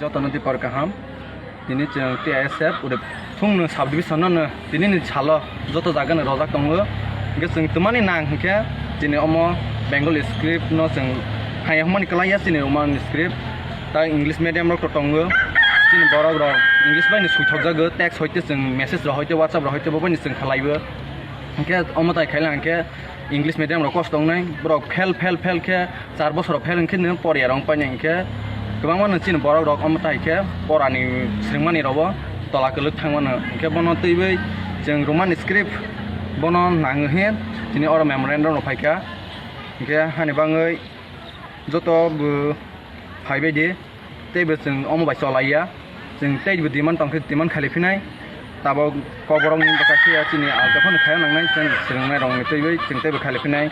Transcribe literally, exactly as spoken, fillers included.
Jotono dipor kaham. Tini chwng T I S F ure thungno subdivision no tini ni salo joto jaga no rojak tongo. Hingke chwng twmani nang hingke tini omo Bengali script no chwng haya hwnmani kwlaiya chini Roman script. Ta English medium rok to tongo. Chini borok rok English bai ni suithok jago, text hoite chwng message rok hoite WhatsApp rok hoite bo bai ni chwng khalaibo. Hingke omo tai khaila hingke English medium rok kosto wngnai, borok fail, fail, fail khe, char bosor fail wngkhe nini poriya rok painai hingkhe, kwbangma no chini borok rok omo tai khe porani swrwngmani rok bo tola kwlwk thangmano. Hingkhe bono twiwi chwng Roman script bono nangwi hin tini oro memorandum rok phaikha. Hingkhe hani bangwi joto bo phaibai di. Teibo chwng omo bai cholaiya, chwng teibo demand tongkhe demand khailai phinai, tabok kokborokni bwkha se chini alta phano khaina nangnai, chwng swrwngnairokni twiwi chwng teibo khailai phinai.